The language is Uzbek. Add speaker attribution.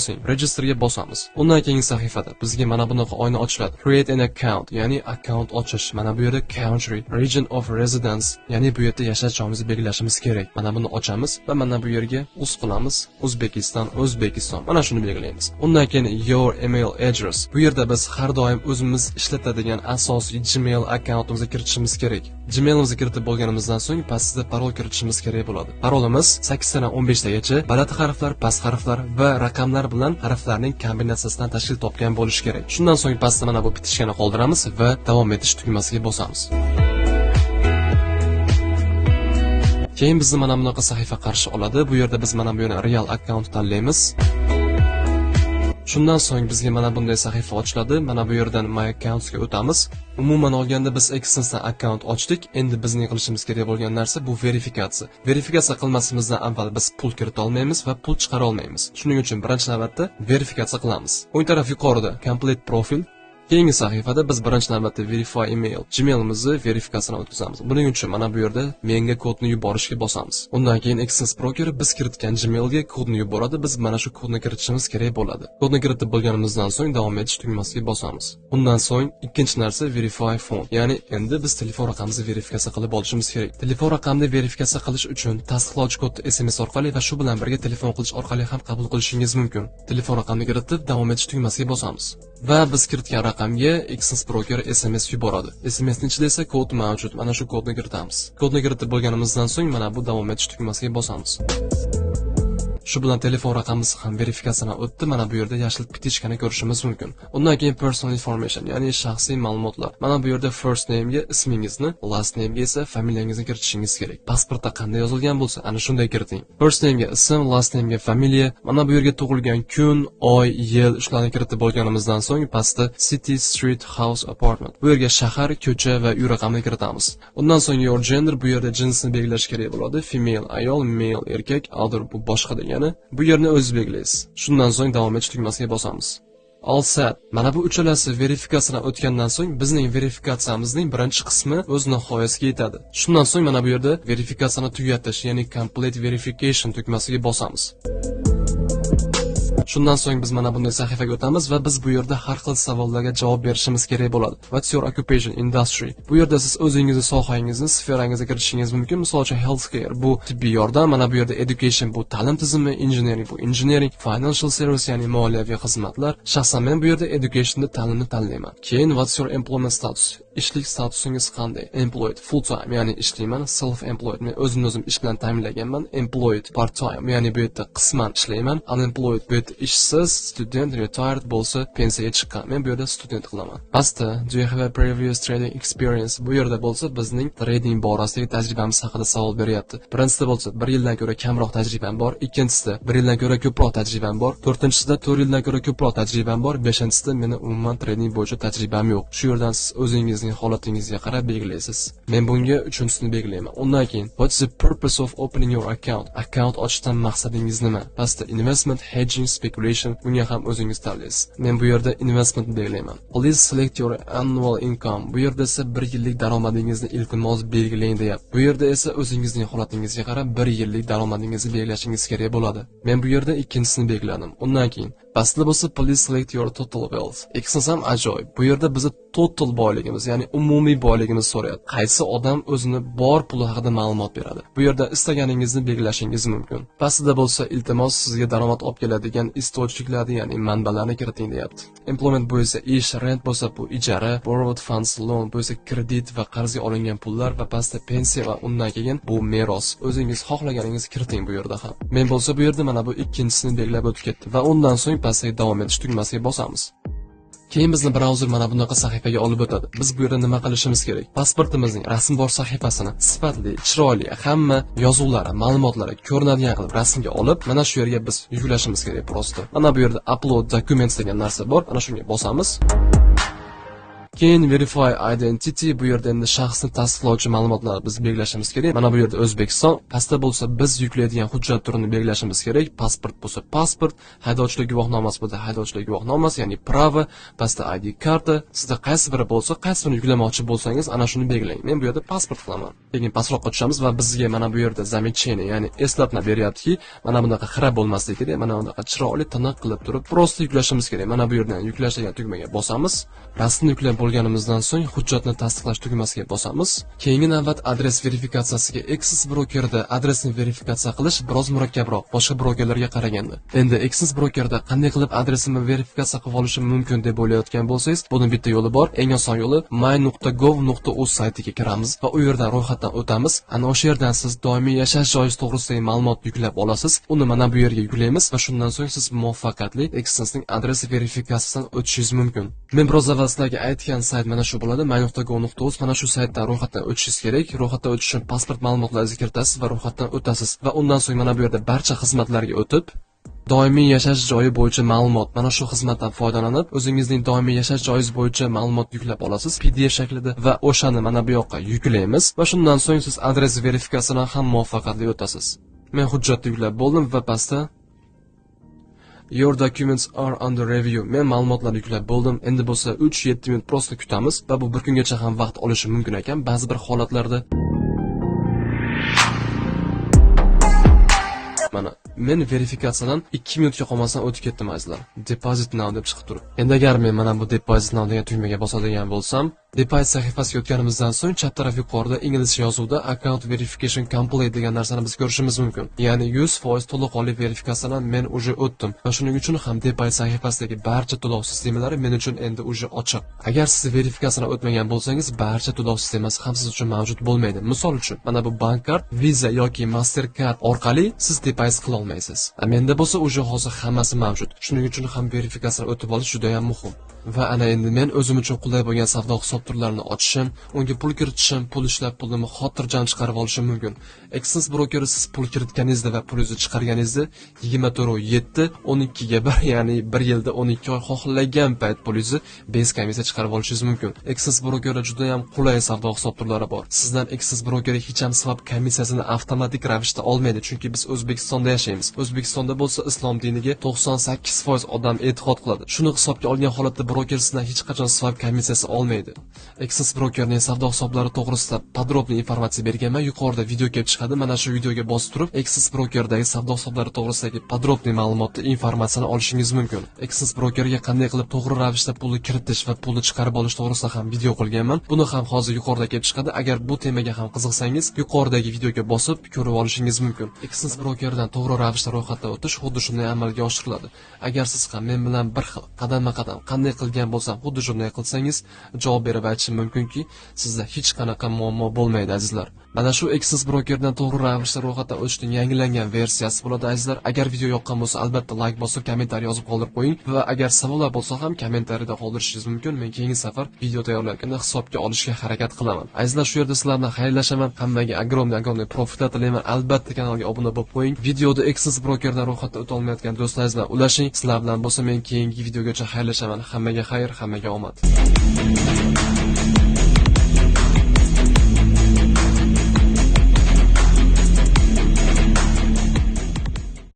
Speaker 1: Bosing, registerga bosamiz. Undan keyingi sahifada bizga mana bunaqa oyna ochiladi. Create an account, ya'ni akkaunt ochish. Mana bu yerda country, region of residence, ya'ni bu yerda yashash joyimizni belgilashimiz kerak. Mana buni ochamiz va mana bu yerga uz qilamiz. O'zbekiston, O'zbekiston. Mana shuni belgilaymiz. Undan keyin your email address. Bu yerda biz har doim o'zimiz ishlatadigan asosiy Gmail akkauntimizni kiritishimiz kerak. Gmailimizni kiritib bo'lganimizdan so'ng pastida parol kiritishimiz kerak bo'ladi. Parolimiz 8 dan 15 tagacha baland harflar, past harflar va raqamlar bilan harflarning kombinatsiyasidan tashkil topgan bo'lishi kerak. Shundan so'ng pastda mana bu птичка ni qoldiramiz va davom etish tugmasiga bosamiz. Keyin bizni mana bunaqa sahifa qarshi oladi. Bu yerda biz mana bu yerni real account tanlaymiz. Shundan so'ng bizga mana bunday sahifa ochiladi. Mana bu yerdan My Accountsga o'tamiz. Umuman olganda biz Exnessdan akkaunt ochdik. Endi bizning qilishimiz kerak bo'lgan narsa bu verifikatsiya. Verifikatsiya qilmasimizdan avval biz pul kirita olmaymiz va pul chiqara olmaymiz. Shuning uchun birinchi navbatda verifikatsiya qilamiz. O'ng taraf yuqorida Complete Profile. Keyingi sahifada biz birinchi navbatda Verify Email, Gmailimizni verifikatsiyadan o'tkazamiz. Buning uchun mana bu yerda menga kodni yuborishga bosamiz. Undan keyin Exness broker biz kiritgan Gmailga kodni yuboradi. Biz mana shu kodni kiritishimiz kerak bo'ladi. Kodni kiritib bo'lganimizdan so'ng davom etish tugmasiga bosamiz. Undan so'ng ikkinchi narsa Verify Phone, ya'ni endi biz telefon raqamimizni verifikatsiya qilib olishimiz kerak. Telefon raqamini verifikatsiya qilish uchun tasdiqlovchi kodni SMS orqali va shu bilan birga telefon qilish orqali ham qabul qilishingiz mumkin. Telefon raqamini kiritib davom etish tugmasiga bosamiz. Va biz kiritgan raqamga Exness broker SMS yuboradi. SMSning ichida esa kod mavjud. Mana shu kodni kiritamiz. Kodni kiritib bo'lganimizdan so'ng mana bu davom etish tugmasiga bosamiz. Shu bilan telefon raqamimiz ham verifikatsiyadan o'tdi. Mana bu yerda yashil птичка ni ko'rishimiz mumkin. Undan keyin personal information, ya'ni shaxsiy ma'lumotlar. Mana bu yerda first name'ga ismingizni, last name'ga esa familiyangizni kiritishingiz kerak. Pasportda qanday yozilgan bo'lsa, ana shunday kiriting. First name'ga ism, last name'ga familiya, mana bu yerga tug'ilgan kun, oy, yil, shularni kiritib bo'lganimizdan so'ng pastda city, street, house, apartment. Bu yerga shahar, ko'cha va uy raqamini kiritamiz. Undan so'ng your gender, bu yerda jinsni belgilash kerak bo'ladi. Female ayol, male erkak, other bu boshqa degani. Bu yerni o'zingiz belgilaysiz. Shundan so'ng davom etish tugmasiga bosamiz. All set. Mana bu uchalasi verifikatsiyadan o'tgandan so'ng bizning verifikatsiyamizning birinchi qismi o'z nihoyasiga yetadi. Shundan so'ng mana bu yerda verifikatsiyani tugatish, ya'ni complete verification tugmasiga bosamiz. Shundan so'ng biz mana bunday sahifaga o'tamiz va biz bu yerda har xil savollarga javob berishimiz kerak bo'ladi. What's your occupation, industry? Bu yerda siz o'zingizni sohangizni, sferangizni kiritishingiz mumkin. Misol uchun healthcare bu tibbiy yordam, mana bu yerda education bu ta'lim tizimi, engineering bu engineering, financial service ya'ni moliyaviy xizmatlar. Shaxsan men bu yerda educationda ta'limni tanlayman. Keyin what's your employment status? Ishlik statusingiz qanday? Employed full time, ya'ni ishlayman, self employed men o'zimni o'zim ish bilan ta'minlaganman, employed part time, ya'ni bu yerda qisman ishlayman, unemployed bu yerda ishsiz, student, retired bo'lsa pensiyaga chiqqan. Men bu yerda student qilaman. Pastda do you have a previous trading experience? Bu yerda bo'lsa bizning trading borasidagi tajribamiz haqida savol beryapti. Birinchisida bo'lsa 1 yildan ko'ra kamroq tajribam bor, ikkinchisida 1 yildan ko'ra ko'proq tajribam bor, to'rtinchisida 4 yildan ko'ra ko'proq tajribam bor, beshinchisida meni umuman trading bo'yicha tajribam yo'q. Shu yerdan siz o'zingizning holatingizga qarab belgilaysiz. Men bunga uchinchisini belgilayman. Undan keyin what's the purpose of opening your account? Akkaunt ochishdan maqsadingiz nima? Pastda investment, hedging, speculation, bunga ham o'zingiz tanlaysiz. Men bu yerda investment belgilayman. Please select your annual income. Bu yerda esa bir yillik daromadingizni iltimos belgilang deyapti. Bu yerda esa o'zingizning holatingizga qarab bir yillik daromadingizni belgilashingiz kerak bo'ladi. Men bu yerda ikkinchisini belgiladim. Undan keyin pastda bo'lsa please select your total wealth. Ikkisi ham ajoyib. Bu yerda bizni total boyligimiz, ya'ni umumiy boyligimiz so'rayapti. Qaysi odam o'zini bor puli haqida ma'lumot beradi? Bu yerda istaganingizni belgilashingiz mumkin. Pastida bo'lsa iltimos sizga daromad olib keladigan источник larni, ya'ni manbalarni kiriting deyapti. Employment bu esa ish, rent bo'lsa bu ijara, borrowed funds, loan bu esa kredit va qarzga olingan pullar va pastda pensiya va undan keyin bu meros. O'zingiz xohlaganingizni kiriting bu yerda ham. Men bo'lsa bu yerda mana bu ikkinchisini belgilab o'tib ketdim va undan so'ng pastdagi davom etish tugmasiga bosamiz. Keyin bizni brauzer mana bunaqa sahifaga olib o'tadi. Biz bu yerda nima qilishimiz kerak? Pasportimizning rasm bor sahifasini sifatli, chiroyli, hamma yozuvlari, ma'lumotlari ko'rinadigan qilib rasmga olib, mana shu yerga biz yuklashimiz kerak просто. Mana bu yerda upload documents degan narsa bor. Ana shunga bosamiz. Keyin verify identity, bu yerda endi shaxsni tasdiqlovchi ma'lumotlarni biz belgilashimiz kerak. Mana bu yerda O'zbekiston, pastda bo'lsa biz yuklaydigan hujjat turini belgilashimiz kerak. Pasport bo'lsa pasport, haydovchilik guvohnomasi bo'lsa haydovchilik guvohnomasi, ya'ni права, pastda ID karta. Sizda qaysi biri bo'lsa, qaysi birini yuklamoqchi bo'lsangiz, ana shuni belgilang. Men bu yerda pasport qilaman. Keyin pastroqqa tushamiz va bizga mana bu yerda замечание, ya'ni eslatma beryaptiki, mana bunaqa xira bo'lmasligi kerak, mana bunaqa chiroyli tiniq qilib turib, просто yuklashimiz kerak. Mana bu yerdan yuklash degan tugmaga bosamiz. Rasmni yuklab bo'lganimizdan so'ng hujjatni tasdiqlash tugmasiga bosamiz. Keyingi navbat adres verifikatsiyasiga. Exness brokerida adresni verifikatsiya qilish biroz murakkabroq boshqa brokerlarga qaraganda. Endi Exness brokerida qanday qilib adresimni verifikatsiya qilib olishim mumkin deb o'ylayotgan bo'lsangiz, buni bitta yo'li bor. Eng oson yo'li my.gov.uz saytiga kiramiz va u yerdan ro'yxatdan o'tamiz. Ana o'sha yerdan siz doimiy yashash joyingiz to'g'risidagi ma'lumotni yuklab olasiz. Uni mana bu yerga yuklaymiz va shundan so'ng siz muvaffaqiyatli Exnessning adres verifikatsiyasidan o'tishingiz mumkin. Men biroz avval sizlarga aytgan sayt mana shu bo'ladi: my.gov.uz. Mana shu saytdan ro'yxatdan o'tishingiz kerak. Ro'yxatdan o'tish uchun pasport ma'lumotlaringizni kiritasiz va ro'yxatdan o'tasiz va undan so'ng mana bu yerda barcha xizmatlarga o'tib, doimiy yashash joyi bo'yicha ma'lumot, mana shu xizmatdan foydalanib, o'zingizning doimiy yashash joyingiz bo'yicha ma'lumot yuklab olasiz PDF shaklida va o'shani mana bu yoqqa yuklaymiz va shundan so'ng siz adres verifikatsiyadan ham muvaffaqiyatli o'tasiz. Men hujjatni yuklab bo'ldim va pastda "Your documents are under review". Men ma'lumotlarni yuklab bo'ldim. Endi bo'lsa 3-7 minut просто kutamiz va bu bir kungacha ham vaqt olishi mumkin ekan ba'zi bir holatlarda. Mana men verifikatsiyadan 2 minutga qolmasdan o'tib ketdim, azizlar. Deposit now deb chiqib turib. Endi agar men mana bu deposit now degan tugmaga bosadigan bo'lsam, deposit sahifasiga o'tganimizdan so'ng chap taraf yuqorida inglizcha yozuvda account verification complete degan narsani biz ko'rishimiz mumkin. Ya'ni 100% to'laqonli verifikatsiyadan men уже o'tdim va shuning uchun ham deposit sahifasidagi barcha to'lov sistemalari men uchun endi уже ochiq. Agar siz verifikatsiyadan o'tmagan bo'lsangiz, barcha to'lov sistemasi ham siz uchun mavjud bo'lmaydi. Misol uchun, mana bu bank kart, Visa yoki Mastercard orqali siz deposit qila olmaysiz. Menda bo'lsa уже hozir hammasi mavjud. Shuning uchun ham verifikatsiyadan o'tib olish juda ham muhim. Va ana endi men o'zim uchun qulay bo'lgan savdo hisob turlarini ochishim, unga pul kiritishim, pul ishlab pulimni xotirjam chiqarib olishim mumkin. Exness brokeri siz pul kiritganingizda va pulingizni chiqarganingizda 24/7, 12ga 1, ya'ni 1 yilda 12 oy xohlagan payt pulingizni без komissiya chiqarib olishingiz mumkin. Exness brokerida juda ham qulay savdo hisob turlari bor. Sizdan Exness brokeri hech ham swap komissiyasini avtomatik ravishda olmaydi, chunki biz O'zbekistonda yashaymiz. O'zbekistonda bo'lsa islom diniga 98% odam e'tiqod qiladi. Shuni hisobga olgan holatda broker sizdan hech qachon swap komissiyasi olmaydi. Exness brokerning savdo hisoblari to'g'risida подробный informatsiya berganman. Yuqorida video kelib chiqadi. Mana shu videoga bosib turib, Exness brokerdagi savdo hisoblari to'g'risidagi подробный ma'lumotni, informatsiyani olishingiz mumkin. Exness brokerga qanday qilib to'g'ri ravishda pulni kiritish va pulni chiqarib olish to'g'risida ham video qilganman. Buni ham hozir yuqorida kelib chiqadi. Agar bu temaga ham qiziqsangiz, yuqoridagi videoga bosib ko'rib olishingiz mumkin. Exness brokerdan to'g'ri ravishda ro'yxatdan o'tish xuddi shunday amalga oshiriladi. Agar siz ham men bilan bir xil qadamma-qadam qanday qilgan bo'lsam, xuddi shunday qilsangiz, javob berib aytishim mumkinki, sizda hech qanaqa muammo bo'lmaydi, azizlar. Mana shu Exness brokerdan to'g'ri ravishda ro'yxatdan o'tishning yangilangan versiyasi bo'ladi, azizlar. Agar video yoqqan bo'lsa, albatta like bosib, kommentariy yozib qoldirib qo'ying va agar savollar bo'lsa ham kommentariyada qoldirishingiz mumkin. Men keyingi safar video tayyorlayotganda hisobga olishga harakat qilaman. Azizlar, shu yerda sizlar bilan xayrlashaman. Hammaga огромный огромный profitlar tilayman. Albatta kanalga obuna bo'lib qo'ying. Videoda Exness brokerdan ro'yxatdan o'ta olmayotgan do'stlaringiz bilan ulashing. Sizlar bilan bo'lsa men keyingi videogacha xayrlashaman. Hammaga xayr, hammaga omad.